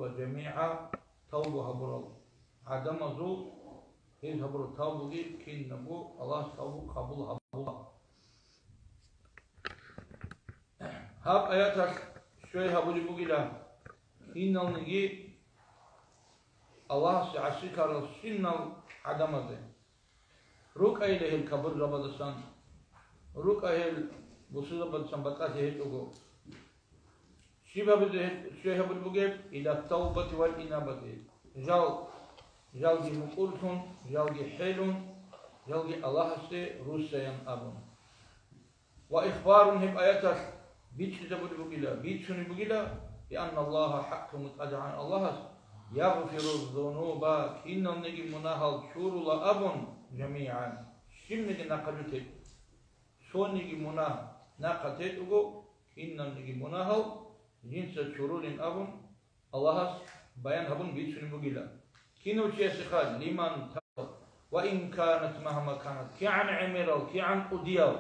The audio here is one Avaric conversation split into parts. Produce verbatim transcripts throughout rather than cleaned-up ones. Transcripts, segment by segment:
ва жамигӀа, тавба гьабурал гӀадамазул, гьез гьабурал тавбуги кинабго Аллагьас тавбу къабул гьабула. Гьаб аяталъ щвей гьабулеб бугила киналниги Аллагьасе гӀасилъарал щинал гӀадамазде. РукӀайила гьел капурзабаздасан, рукӀа гьел бусурбабаздасан батӀалъи гьечӀого. Щиб гьабизе гьел щвей гьабулеб бугеб? Иля тавбати вал инабати. Жал, жалги мукӀурлъун, жалги хӀелун, жалги Аллагьасде руссаян абун. Ва ихбарун, гьеб аяталъ бичӀчӀизабулеб бугила, бицунеб бугила, бианна Аллагьа, хӀакълъун тӀадегӀан Аллагьас, ягъфиру зунуба, киналниги мунагьал чурула абун, жамигӀан, щибниги нахъа жо течӀо. Цониги мунагь нахъа течӀого, киналниги мунагьал жинца чурулин абун, Аллагьас баян гьабун бицунеб бугила. Кинав чиясеха, лиман таба, ва ин канат магьма канат, кигӀан гӀемерал, кигӀан кӀудиял,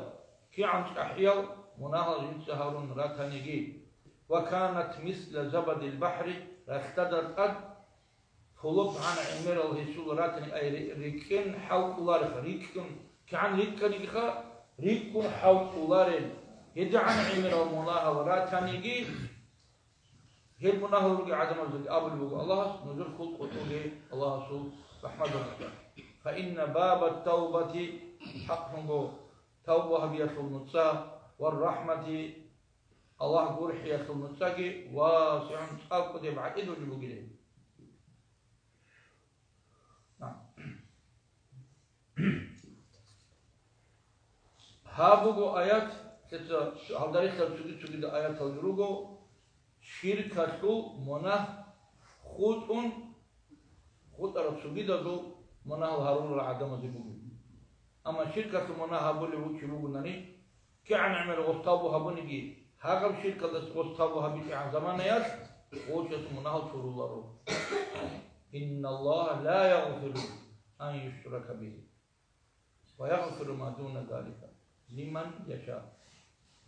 кигӀан чӀахӀиял мунагьал жинца гьарун ратаниги, ва канат мисла забадил бахӀри, ралъдада тӀад пулаб гӀан гӀемерал гьесул ратани, ай ри-, рикӀкӀин хӀалкӀолареха, рикӀкӀун, кигӀан рикӀкӀанигиха, рикӀкӀун хӀалкӀоларел, гьедигӀан гӀемерал мунагьал ратаниги, Гьел мунагьал ругел гӀадамаздаги абулеб буго Аллагьас, нужер хьул къотӀуге Аллагьасул рахӀматалда. Фаинна баба тавбати, хӀакълъунго тавба гьабиялъул нуцӀа, ва рахӀмати, Аллагь гурхӀиялъул нуцӀаги, васигӀун, цӀакъ кӀудеб гӀатӀидулеб бугилан. Гьаб буго аят, лъица гьалдарихъал цоги-цогидал аятал руго, ширкалъул мунагь хутӀун, хутӀарал цогидазул мунагьал гьарурал гӀадамазе буго. Амма ширкалъул мунагь гьабулев вугев чи вугони, кигӀан гӀемер гъос тавбу гьабуниги, гьагъаб ширкалдаса гъос тавбу гьабичӀебгӀан заманаялъ гъов чиясул мунагьал чуруларо. Инналлагьа ла ягъфиру ан юшрака бигьи, ва ягъфиру ма дуна залика лиман яша.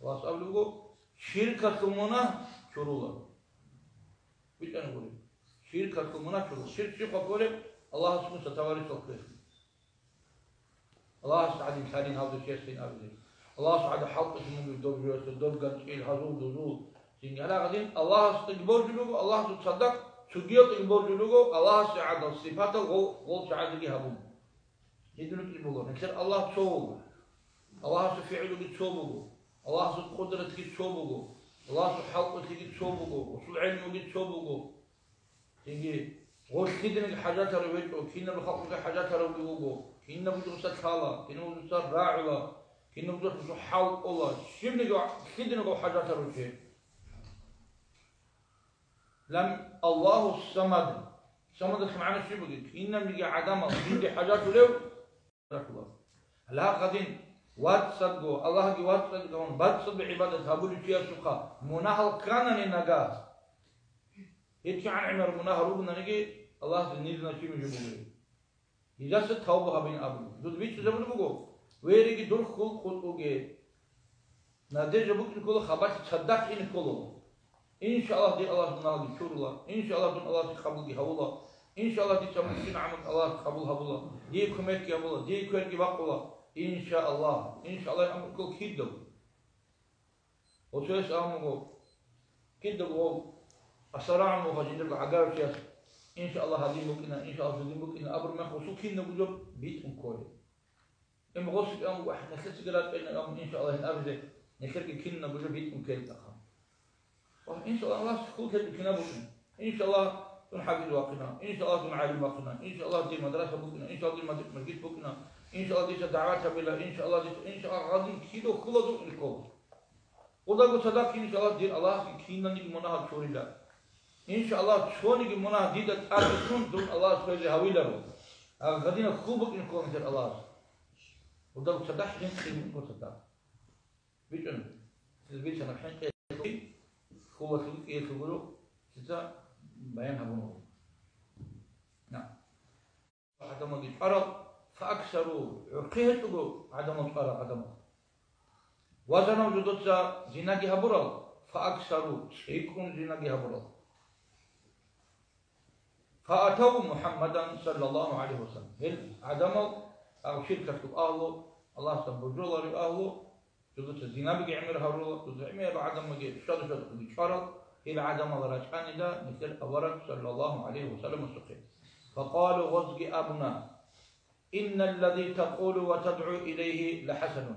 Аллагьас абулеб буго, ширкалъул мунагь чуруларо. БитӀани гури, ширкалъул мунагь чуруларо. Ширк щиб кколеб? Аллагьас мун товарищал кквезе. Аллагьас гӀадин лъалин гьав дов чиясин абизе. Аллагьас гӀадин хӀалтӀулъун вугев дов жоялъул, дов ганчӀил, гьазул, дузул. Цинги гьарагъадин Аллагьасдаги боржулего, Аллагьасул цадахъ цогиялдаги боржулего, Аллагьасе гӀадал сипатал гъол, гъол чагӀазеги гьабун. Гьедин рукӀин буго, нилъер Аллагь цо вуго. Аллагьасул фигӀлуги цо буго. Аллагьасул къудратги цо буго. Аллагьасул хӀалкъулъиги цо буго. Гъосул гӀелмуги цо буго. Цинги, гъо лъиданиги хӀажатарав гьечӀо, кинаб халкъалъе хӀажатаравги вуго, кинаб жо гъоса лъала, кинаб жо гъоса рагӀула, кинаб жо гъоса хӀалкӀола, щибниги лъиданиго хӀажатарав чи. Лам Аллагьу самад. Самадалъ магӀна щиб бугеб? Кинабниги гӀадамал жинде хӀажатулев? Гьале гьадин, вацӀцӀадго, Аллагьги вацӀцӀадго, бацӀцӀадго гӀибадат гьабулев чиясухъа мунагьал кканани нагагь, гьеб кигӀан гӀемер мунагь ругонаниги, Аллагьас низна чи нуж бугеб. Гьезаса тавба гьабин абун, дуда бичӀчӀизабулеб буго, вериги дур хьул къутӀуге. Надежда букӀине ккола, хабалъи цадахъ ине ккола. Иншаллагь, дир Аллагьас мунагьалги чурула. Иншаллагь, дун Аллагьас къабулги гьавула. Иншаллагь, дица мухӀсин гӀамал Аллагьас къабул гьабула. Дие кумекги гьабула, дие кверги бакъула. Иншаллагь, иншаллагь, амру ккол кидаго. Оцояс абун буго, кидаго асарагӀун вуха жиндаго гӀагарав чияс. Иншаллагь, гьадин букӀина, иншаллагь, гьадин букӀина абураб мехалъ гъосул кинабго жо битӀун кколеб. Им гъосги ан, вагь, нилъецаги рачӀайин абун, иншаллагь, гьин абизе, нилъерги кинабго жо битӀун ккелдахъа. Вагь, иншаллагь, Аллагьас хьул ккелги кинаб букӀин. Иншаллагь, дун хӀафиз вахъина, иншаллагь, дун гӀалим вахъина, иншаллагь, дир мадраса букӀина, иншаллагь, дир мад-, масжид букӀина, иншаллагь, дица дагӀват гьабила, иншаллагь, дица, иншаллагь, гьадин кидав хьула дукъин ккола. Гъудаго цадахъ, иншаллагь, дир Аллагьасги киналниги мунагьал чурила. Иншаллагь, цониги мунагь дида тӀаде тун, дун Аллагьас хвезе гьавиларо. Гьадинаб хьул букӀин ккола нилъер Аллагьас. Гъудаго цадахъ хӀинкъи букӀин цадахъ. БичӀчӀун, цин бицана хӀинкъиялъул, хьулалъул кӀиялъул гуро, цинца баян гьабун вуго. На. ГӀадамалги чӀварал, фааксару, гӀурхъи гьечӀого гӀадамал чӀварал гӀадамал. Ва занав жодоца зинаги гьабурал, фааксару, цӀикӀкӀун зинаги гьабурал. فأتوا محمدا صلى الله عليه وسلم. Гьел гӀадамал, ав ширкалъул агьлу, Аллагьасда божуларев агьлу, жодоца зинабиги гӀемер гьарула, жодоца гӀемер гӀадамалги щвада-щвадахъги чӀварал, гьел гӀадамал рачӀанила нилъер авараг саллаллагьу гӀалайгьи ва салламасухъе. فقالوا, гъозги абуна: إن الذي تقول وتدعو إليه لحسن.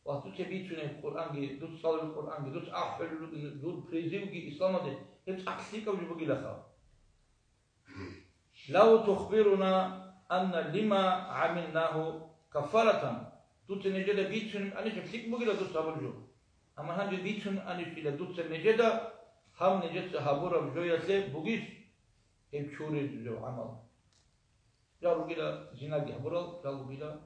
Ва дуца бицунеб Къуръанги, дуца цӀалулеб Къуръанги, дуца ахӀулеб бугин дур призывги исламалде, гьеб цӀакъ лъикӀаб жо бугилаха. لو تخبرنا أن لما عملناه كفارة. Дуца нижеда бицунеб анищ лъикӀ бугила дуца гьабулеб жо. Амма гьанже бицун анищила дуца нижеда, гьаб нижеца гьабураб жоялъе бугищ гьеб чурулеб жо гӀамал? Жал ругила зинаги гьабурал, жал ругила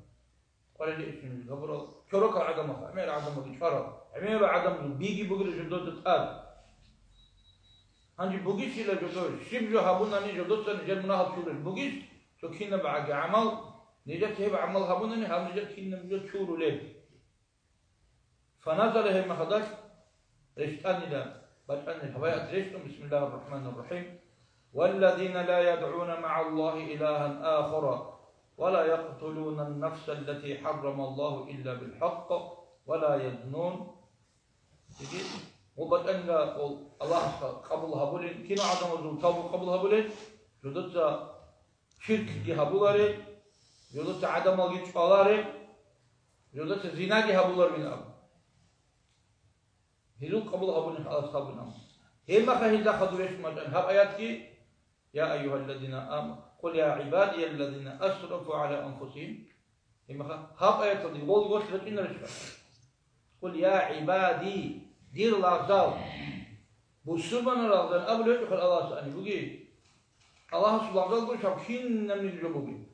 къварилъи ишин гьабурал, чорокал гӀадамал, гӀемер гӀадамалги чӀварал, гӀемер гӀадамал биги бугила жодода тӀад. Гьанже бугищила жодой, щиб жо гьабунани жодоца нижер мунагьал чурулеб бугищ, цо кинаб гӀаги гӀамал, нижеца гьеб гӀамал гьабунани гьаб нижер кинаб жо чурулеб. فنزل, гьеб мехалдалъ рещтӀанила, бачӀанила гьаб аят рещтӀун, بسم الله الرحمن الرحيم. والذين لا يدعون مع الله إلها آخر ولا يقتلون النفس التي حرم الله إلا بالحق ولا يزنون. Диги, гьеб бачӀанила, гьеб Аллагьас къабул гьабулел, кинал гӀадамазул тавба къабул гьабулел, жодоца ширкги гьабуларел, жодоца гӀадамалги чӀваларел, жодоца зинаги гьабуларин абун. Гьезул къабул гьабунин Аллагьас гьабун абун. Гьеб мехалъ гьелда хадур рещтӀун бачӀана гьаб аятги: يا أيها الذين آمنوا، قل يا عبادي الذين أسرفوا على أنفسهم. Гьеб мехалъ гьаб аяталда гъол-гъолъ рачӀинарищха? قل يا عبادي, дир лагъзал. Бусурманал лагъзал абулеб гьечӀохъе Аллагьас ани буги. Аллагьасул лагъзал гурищ гьаб кинабниги жо бугеб?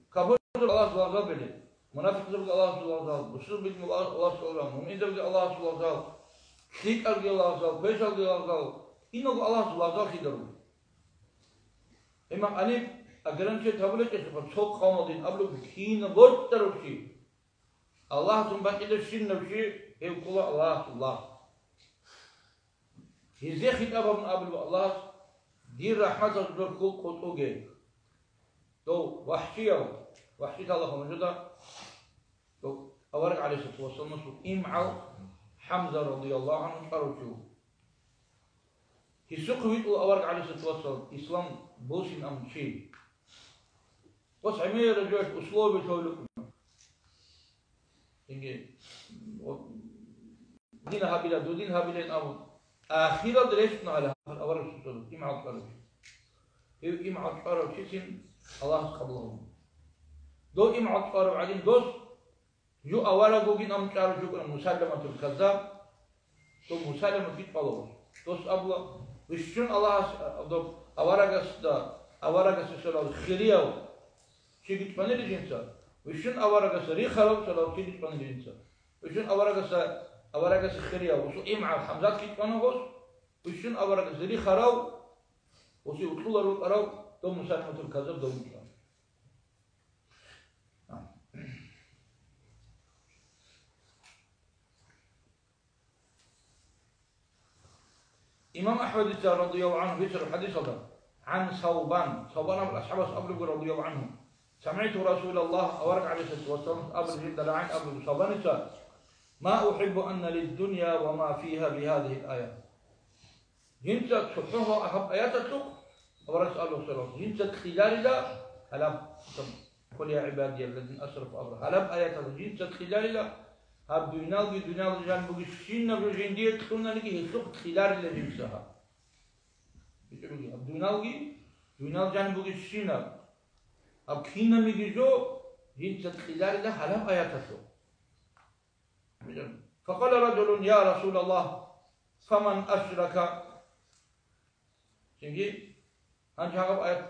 Капурзаб Аллагьасул лагъзал бегье, мунафикъзабги Аллагьасул лагъзал, бусурбилги Аллагьасул лагъзал, муъминзабги Аллагьасул лагъзал, лъикӀалги лагъзал, квешалги лагъзал, киналго Аллагьасул лагъзал хидаруги. Имам Алиб ограничить гьабулечӀелъулха цо къавмалдин абулеб, кинаб бокьарав чи, Аллагьасун бакӀида щинав чи, гьев ккола Аллагьасул лагъ. Гьезде хитӀаб гьабун абулеб Аллагьас: дир рахӀматалъ дор хьул къотӀуге. Дов вахӀшияв, вахӀши лъалаха нужеда, дов авараг гӀалайгьиссалату вассаламасул имгӀал ХӀамза радияллагьу гӀанху чӀарав чи вуго. Гьесухъе витӀула авараг гӀалайгьиссалату вассалам, ислам босин абун чи. Гъос гӀемерал жоялъ условиялъ гьавилукъуна. Инги, о, дин гьабила, дудин гьабилин абун. Ахиралда рещтӀуна гьале аварагасул цӀарал, имгӀал чӀварав чи. Гьев имгӀал чӀварав чицин Аллагьас къабул гьабун. Дов имгӀал чӀварав гӀадин дос, жо авараг вугин абун чӀарав чи вукӀана Мусайламатул Каззаб. Дов Мусайламатги чӀвала гъос. Дос абула, вищун Аллагьас, а, доб аварагасда, аварагасда щвелал хирияв чиги чӀванила жинца, вищун аварагасда рихарав щвелал чиги чӀванила жинца. Вищун аварагасда, аварагасда хирияв, гъосул имгӀал ХӀамзатги чӀвана гъос, вищун аварагасда рихарав, гъосие вукьулар вукӀарав, дов Мусайламатул Каззаб дов чӀвана. Имам АхӀмадица, радияллагьу гӀанху, бицараб хӀадисалда, гӀан Савбан, Савбан абул асхӀабас абулеб буго, радияллагьу гӀанху: «СамигӀту Расулаллагь», авараг гӀалайгьиссалату вассаламас абулеб жинда рагӀан абулеб буго Савбаница: «Ма ухӀиббу анна лиддуния ва ма фигьа бигьазигьил ая». Жинца цохӀо гьаб аяталъухъ, аварагас абулеб буго, жинца кьеларила гьалаб, «Къул я гӀибадияллазина асрафу», абураб гьалаб аяталда жинца кьеларила, гьаб дуйналги, дуйналда жаниб бугебщинаб жо жиндие кьунаниги, гьелъухъ кьеларила жинца гьаб. БичӀчӀулги, гьаб дуйналги, дуйнал жаниб бугебщинаб, гьаб кинабниги жо жинца кьеларила гьалаб аяталъухъ. Факъала ражулун: «Я Расулаллагь, фаман ашрака?» Цинги, гьанже гьаб аят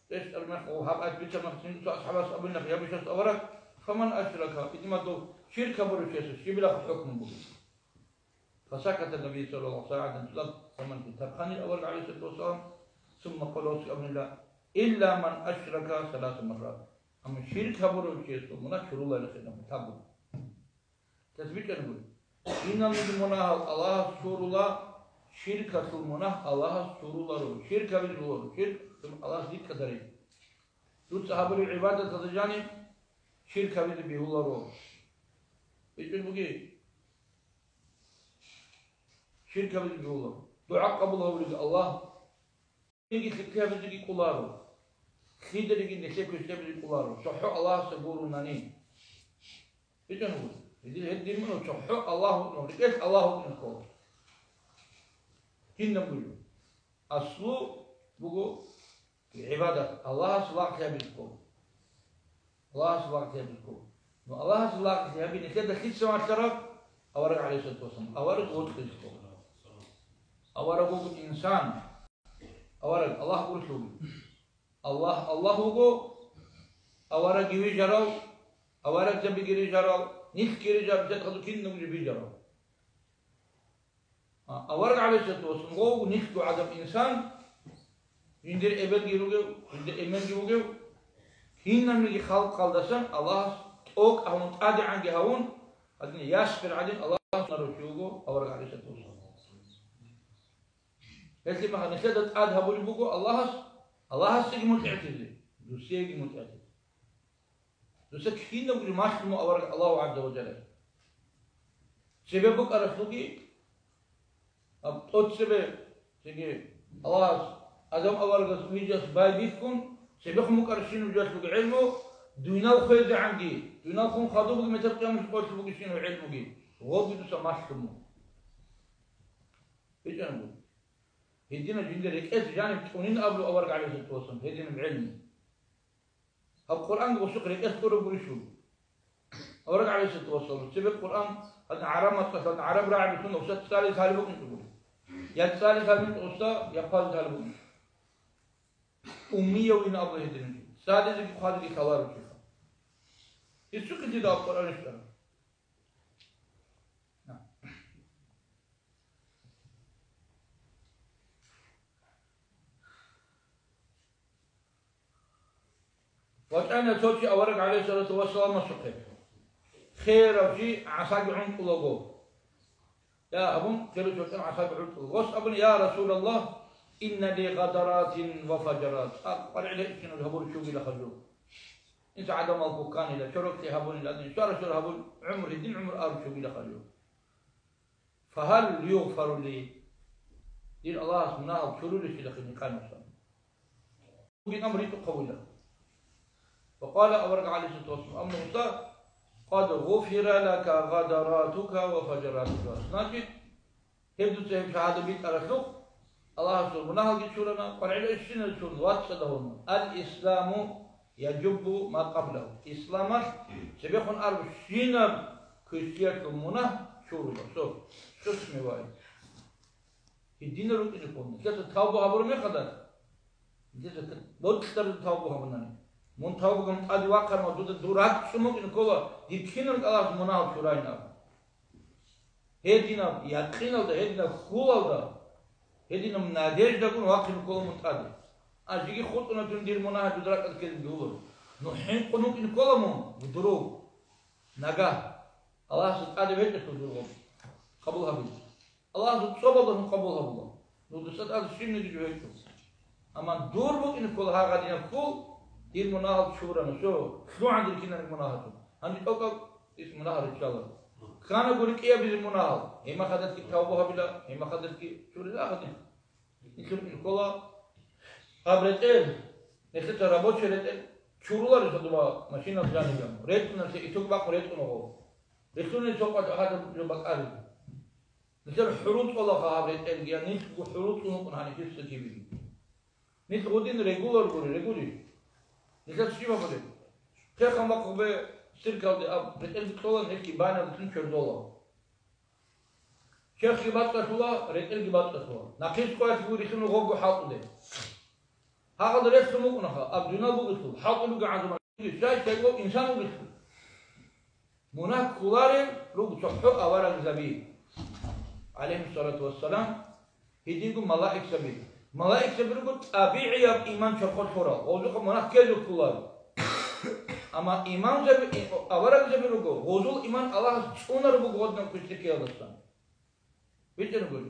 рещтӀараб мехалъ, гьаб аят бицараб мехалъ, цинги цо асхӀабас абунилаха: «Я бусурбабаз, фаман ашрака, итимадул ширк гьабурав чиясда щибилаха хӀукму бугеб?» Фасаката Набий саллаллагьу гӀалайгьи ва саллам, гьанже тархъанила авараг гӀалайгьиссалату вассалам, сумма къала, абунила: «Илла ман ашрака саласа маррат». Амма ширк гьабурав чиясул мунагь чуруларилан абун. ТасбитӀана гури. Киналниги мунагьал Аллагьас чурула, Ширкалъул мунагь Аллагьас чуруларо, ширк гьабизе бегьуларо, ширк Аллагьас рикӀкӀадарин. Дуца гьабураб гӀибадаталда жаниб ширк гьабизе бегьуларо. БичӀчӀун бугищ? Ширк гьабизе бегьуларо. ДугӀа къабул гьавулев Аллагь. ЛъикӀлъи гьабизеги кӀоларо. Лъиданиги нилъее квешлъи гьабизе кӀоларо, цохӀо Аллагьасда гурунани. БичӀчӀун буго. Гьедин, гьедин мун цохӀо Аллагь вукӀун, рекӀелъ Аллагь вукӀун ккола. Кинабго жо. Аслу буго гӀибадат, Аллагьас лагълъи гьабизе ккола. Аллагьас лагълъи гьабизе ккола. Ну, Аллагьас лагълъи гьаби нилъеда лъица малъараб? Авараг гӀалайгьиссалату вассалам. Авараг вокьизе ккола. Авараг вуго инсан. Авараг Аллагь гурелъул. Аллагь, Аллагь вуго, аварагги вижарав, аварагзабиги рижарав, нилъги рижарав, нилъеда хадуб кинабго жо бижарав. А, авараг гӀалайгьиссалату вассалам вуго нилъго гӀадаб инсан, жиндир эбелги ругев, жиндир эменги вугев, кинабниги халкъалдасан Аллагьас тӀокӀ гьавун, тӀадегӀанги гьавун, гьадин ясбир гӀадин Аллагьас гьунарав чи вуго авараг гӀалайгьиссалату вассалам. Гьелъие мехалъ нилъеда тӀад гьабулеб буго Аллагьас, Аллагьасдаги мутӀигӀлъизе, дусееги мутӀигӀлъизе. Дуца кинабго малъун вуго авараг Аллагь гӀазза ва жалла. Цебе букӀаралъулги, гьаб тӀоцебе, цинги Аллагьас Адам аварагас вижиялъ байбихьун, цебехун букӀарабщинаб жоялъулги гӀелму, дуйнал хвезегӀанги, дуйнал хун хадубги метер къиямасеб къоялъ бугебщинаб гӀелмуги, гъобги дуца малъун вуго. БичӀчӀун буго. Гьединаб жиндир рекӀелъ жаниб тӀунин абулеб авараг гӀалайгьиссалату вассалам, гьединаб гӀелму. Гьаб Къуръанги гъосухъ рекӀелъ тӀураб гурищ буго. Авараг гӀалайгьиссалату вассалам, цебе Къуръан, гьадин гӀараб мацӀалъ, гьадин гӀараб рагӀаби ккун, гъосда цӀализе лъалеб букӀинчӀо гури. Я цӀализе лъалеб букӀинчӀо гъосда, я хъвазе лъалеб букӀинчӀо. Уммияв вугин абула гьединав чи. ЦӀализеги хъвазеги лъаларев чи. Гьесухъе дида гьаб Къуръан рещтӀараб. ВачӀана цо чи авараг гӀалайгьиссалату вассаламасухъе. Херав чи гӀасаги гӀунтӀулаго. Я абун, херав чи вачӀана гӀасаги гӀунтӀулаго. Гъос абуна: «Я Расулаллагь, инна ли гадаратин ва фажарат». А, къваригӀел гьечӀинал гьабурав чи вугила хажу. Инса гӀадамал букканила, чороклъи гьабунила, адин щвара-щвара гьабун, гӀумру, гьедин гӀумру арав чи вугила хажу. Фагьал югъфару ли? Дир Аллагьас мунагьал чурулищилахъе гьикъана. Бугин амр ритӀухъавила. Ва къала авараг гӀалайгьиссалату вассалам, амма гъуса, къад гъуфира лака гадаратука ва фажаратука. Значит, гьеб дуца гьеб шагьадат битӀаралъухъ, Аллагьасул мунагьалги чурана, къваригӀел гьечӀинал чурун вацӀцӀадаб гьуна. Ал-исламу яжуббу ма къаблагьу. Исламалъ цебехун арабщинаб квешлъиялъул мунагь чурула. Цо, цо смевай. Гьединал рукӀине ккун. Нилъеца тавба гьабураб мехалда, нилъеца бокьараб тавба гьабунани. Мун тавбаги гьабун тӀаде вахъарав, дуда дур ракӀ цӀун букӀине ккола, дир кинаб Аллагьас мунагьал чурайин абун. Гьединаб якъиналда, гьединаб хьулалда, гьединаб надеждагун вахъине ккола мун тӀаде. А жеги хутӀунатун дир мунагь дуда ракӀалде ккезе бегьуларо. Ну хӀинкъун вукӀине ккола мун, гудурув, нагагь. Аллагьасда тӀаде вегьулъул дургъун къабул гьабизе. Аллагьас цӀобалдалъун къабул гьабула. Ну дуца тӀад щибниги жо гьечӀо. Амма дур букӀине ккола гьагъадин хьул, дир мунагьал чурана, всё, лъугӀан дир кинаб мунагьалъун. Гьанже тӀокӀаб ис мунагьал риччала. Кканаго рикӀкӀиябизе мунагьал, гьеб мехалдасги тавба гьабила, гьеб мехалдасги чурила гьадин. Нилъер ккола гьаб ретӀел, нилъеца рабочий ретӀел чуруларо, цо доба машинал жаниб. РетӀуна нилъер, итог бахъун ретӀуна гъо. Релълъуна цо къватӀ гьадаб жо бакӀаризе. Нилъер хӀуруцӀалаха гьаб ретӀелги, я нилъго хӀуруцӀун вукӀун гьаниб гьесда кибиги. Нилъ гъудин регулар гури, регури. Нилъер щиб гьабулеб? Хъехъан бахъубе стиркалде аб ретӀелги кьола, нилъги баналдалъун чордола. Черхги бацӀцӀалъула, ретӀелги бацӀцӀалъула. Нахъис къоялъ гурилъун гъобго хӀалтӀуде. Гьагъалда релълъун вукӀунаха, аб дунял бугелъул, хӀалтӀулебги гӀазаб. Щай-щайго инсан вугелъул. Мунагь кколарел руго цохӀо аварагзаби, гӀалайгьиссалату вассалам, гьединго малаикзаби. Малаикзаби руго тӀабигӀияб иман чорхолъ лъурал, гъозухъа мунагь ккезе кколаро. Амма имамзаби, аварагзаби руго, гъозул иман Аллагьас цӀунаро буго гъодинаб квешлъи ккеялдасан. БичӀчӀун буго.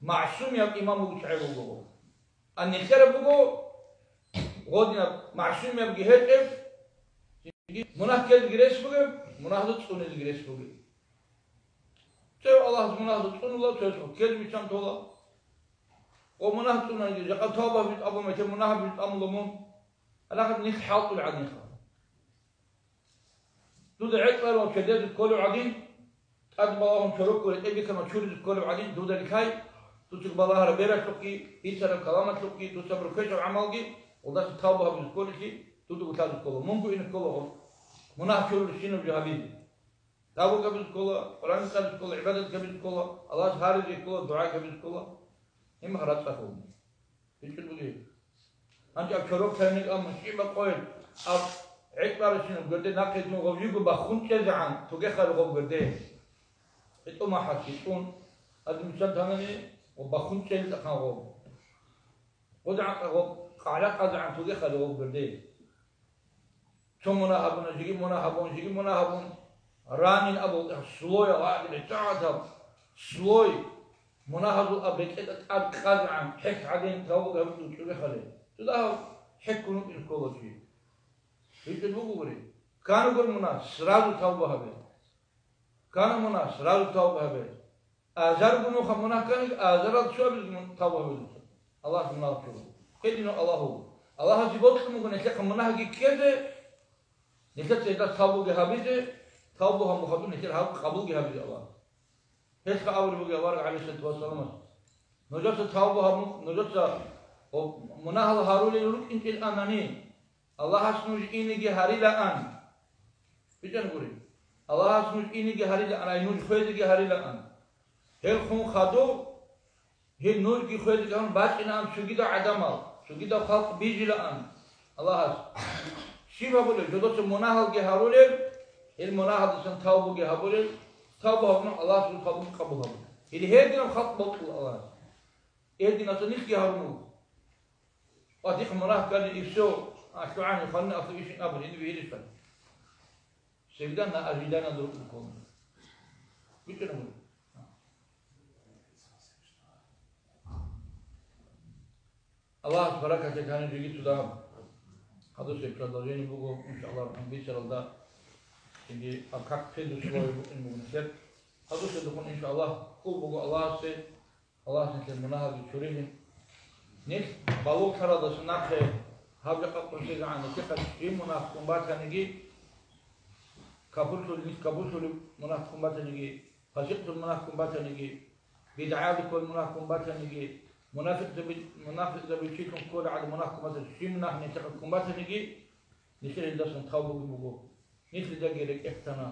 МагӀсумияб имам вугев чагӀи вуго. А нилъераб буго, гъодинаб магӀсумиябги гьечӀеб, мунагь ккезеги рес бугеб, мунагьазда цӀунезеги рес бугеб. Цев Аллагьас мунагьазда цӀунула, цевесухъ ккезе биччан тола. Ва мунагь цӀунаниги, жакъа тавба гьабизе абун, гьеб мунагь гьабизе тӀамула мун. Гьалахъа нилъ хӀалтӀул гӀадинха. Дуда гӀекъарал чедезе кколев гӀадин, тӀад балагьун чорокго ретӀел бихьана чуризе кколев гӀадин, дуда рилъай, дуца балагьараб бералъухъги, бицараб каламалъухъги, дуца бур квешаб гӀамалги, гъолдаса тавба гьабизе кколелъи, дуда гулъазе ккола. Мунго ине ккола гъоб. Мунагь чурулищинаб жо гьабизе. Тавба гьабизе ккола, Къуран цӀализе ккола, гӀибадат гьабизе ккола, Аллагьас гьаризе ккола, дугӀа гьабизе ккола. Гьеб мехалъ рацӀцӀалъула. БичӀчӀулеб бугеб. Гьанже аб чорок тайниг амма щиб бакъойил, аб гӀекъарабщинаб гверде нахъе тун гъов йиго бахун чӀезегӀан, тугехъали гъов гверде. ГьетӀо махӀалъги цӀун, гьадин мисал танани, ва бахун чӀезегӀан гъов. ГъодигӀан гъов къагӀла къазегӀан тугехъали гъов гверде. Цо мунагь гьабуна, жеги мунагь гьабун, жеги мунагь гьабун, ранин абултӀа слой гьадин, гӀитӀагӀадаб слой мунагьазул аб рекӀеда тӀад къазегӀан хӀехь гӀадин тавбу гьабун чӀугехъали, цо дагьав хӀехьун вукӀин ккола чи. БичӀчӀулеб бугеб гури. Кканаго мунагь, сразу тавба гьабе. Ккана мунагь, сразу тавба гьабе. Азарго нуха мунагь кканиги, азарал цоабилги тавба гьабе дуца. Аллагьас мунагь чуро. Гьединав Аллагь вуго. Аллагьасе бокьун буго нилъехъа мунагьги ккезе, нилъеца гьелда тавбуги гьабизе, тавбу гьабун хадуб нилъер гьаб къабулги гьабизе Аллагь. Гьелъ абулеб буго авараг гӀалайгьиссалату вассаламас: нужеца тавбу гьабун, нужеца мунагьал гьарулел рукӀинчӀелъанани, Аллагьас нуж инеги гьарилаан. БичӀчӀана гури. Аллагьас нуж инеги гьарилаан, ай нуж хвезеги гьарилаан. Гьелхун хадуб, гьел нужги хвезеги гьарун бачӀинаан цогидал гӀадамал, цогидал халкъ бижилаан Аллагьас. Щиб гьабулеб? Жодоца мунагьалги гьарулел, гьел мунагьалдасан тавбуги гьабулел, тавба гьабуна Аллагьас жо тавбуги къабул гьабуна. Гьел гьединаб халкъ бокьула Аллагьас. Гьединаса нилъги гьарун вуго. Ва дихъ мунагь ккани, и всё, а, лъугӀани, хванни, аслу ишин абун, гьениб гьелищ ккани. Всегда на ожидании друг у кого. БичӀчӀана гури. Аллагьас баракат гьабе, гьаниб жеги цо дагьаб. Гьадусеб продолжение буго, иншаллагь, рахӀмат бицаралда. Цинги аб как педус вай букӀин буго нилъер. Гьадусеб духун, иншаллагь, хьул буго Аллагьасе. Аллагьас нилъер мунагьалги чурилин. Нилъ балугълъаралдаса нахъе гьаб жакъа къунлъизегӀан нилъехъа щиб мунагь ккун батаниги, капурлъулеб, нилъ капурлъулеб мунагь ккун батаниги, пасикълъул мунагь ккун батаниги, бидгӀаялда кколеб мунагь ккун батаниги, мунафикъзаби-, мунафикъзабичилъун кколеб гӀадаб мунагь ккун батаниги, щиб мунагь нилъехъа ккун батаниги, нилъер гьелдасан тавбуги буго. Нилъедаги рекӀехъ тана,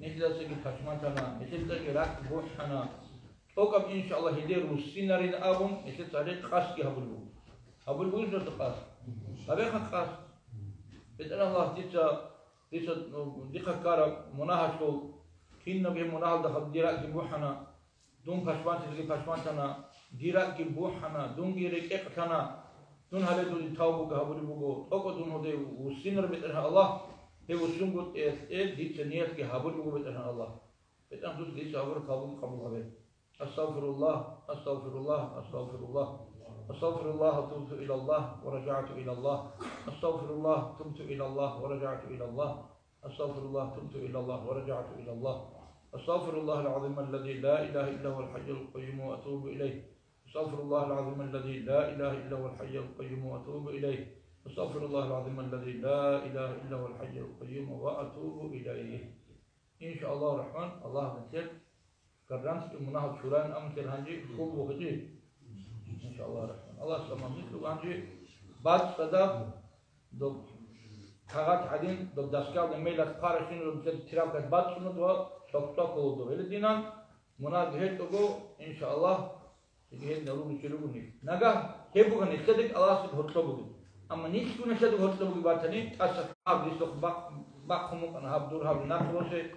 нилъедасаги пашман тана, нилъедаги ракӀ бухӀана. ТӀокӀаб, иншаллагь, гьелде руссинарин абун, нилъеца гьале къасдги гьабулеб буго. Гьабулеб бугищ нужеца къасд? Гьабеха къасд. БетӀергьан Аллагь, дица, дица, ну, дихъа ккараб мунагьалъул, кинаб гьеб мунагьалда гьаб дир ракӀги бухӀана. Дун пашманлъизеги пашманлъана, дир ракӀги бухӀана, дунги рекӀекълъана. Дун гьале дуе тавбуги гьабулеб буго, тӀокӀаб дун гьелде вуссинарин, БетӀергьан Аллагь, гьев вуссунгутӀиялъе дица ниятги гьабулеб буго, БетӀергьан Аллагь. БетӀергьан, дуца дица гьабураб тавбуги къабул гьабе. أستغفر الله، أستغفر الله، أستغفر الله. أستغفر الله، تبت إلى الله ورجعت إلى الله. أستغفر الله، تبت إلى الله ورجعت إلى الله. أستغفر الله، تبت إلى الله ورجعت إلى الله. أستغفر الله العظيم الذي لا إله إلا هو الحي القيوم وأتوب إليه. أستغفر الله العظيم الذي لا إله إلا هو الحي القيوم وأتوب إليه. أستغفر الله العظيم الذي لا إله إلا هو الحي القيوم وأتوب إليه. Иншаллагьу рахӀман, Аллагьас нилъер гаргантӀи мунагьал чуран, амма нилъер гьанже хьул бугьичӀи. Иншаллагьу рахӀман. Аллагьас аман нилъ гьанже бацӀцӀадаб доб кагъат гӀадин, доб доскалда мелалъ хъваращинаб доб тирабкалъ бацӀцӀунеб ва цӀокӀ-цӀокӀулеб доб. Гьеле динан мунагь гьечӀого, иншаллагь, Цинги гьел даруличи ругони. Нагагь гьеб буго нилъедаги Аллагьасдаги гьоркьоб бугеб. Амма нилъго нилъедаги гьоркьоб бугеб батани, тӀаса гьаб дисухъ бахъ-, бахъун букӀана гьаб дур гьаб нахъ росулъ,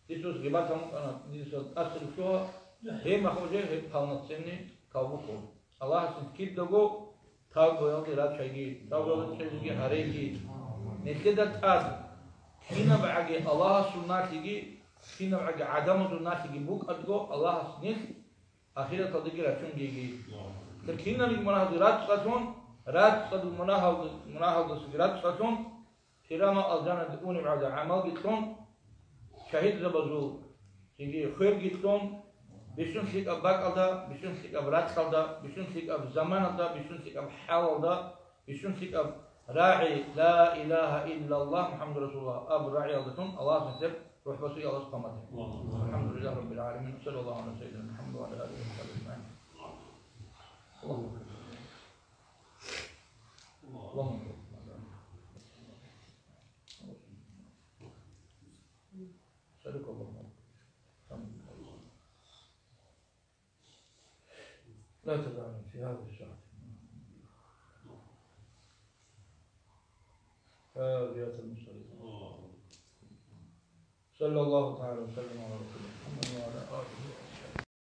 дисус гъибат гьабун букӀана, дица тӀаса рухьула, гьеб мехалъ уже гьеб полноценный тавбукъо. Аллагьас нилъ кидаго тавбуялде рачайги, тавбуялде чӀезеги гьареги. Нилъеда тӀад кинабгӀаги Аллагьасул налъиги, кинабгӀаги гӀадамазул налъиги букӀадго, Аллагьас нилъ ахираталдаги рачунги йиги. Гьел киналги мунагьалги рацӀцӀалъун, рацӀцӀалъун мунагьалда-, мунагьалдасаги рацӀцӀалъун, кирамал алжанаде унеб гӀадаб гӀамалги кьун, шагьидзабазул цинги хверги кьун, бищун лъикӀаб бакӀалда, бищун лъикӀаб ракьалда, бищун лъикӀаб заманалда, бищун лъикӀаб хӀалалда, бищун лъикӀаб рагӀи, ла илагьа иллаллагь МухӀаммадур расулуллагь абу рагӀиялдалъун Аллагьас нилъер рухӀ басуе, Аллагьас къамат. Алхамдулиллагьи раббил гӀаламин. Саллаллагьу гӀала сайидина МухӀаммад ва гӀала алигьи ва сахбигьи ажмагӀин. Аллагьумма салли. Аллагьумма салли. أسألك اللهم. لا تدعنا في هذه الساعة فاضية مضطرة. صلى الله تعالى وسلم على رسوله محمد وعلى آله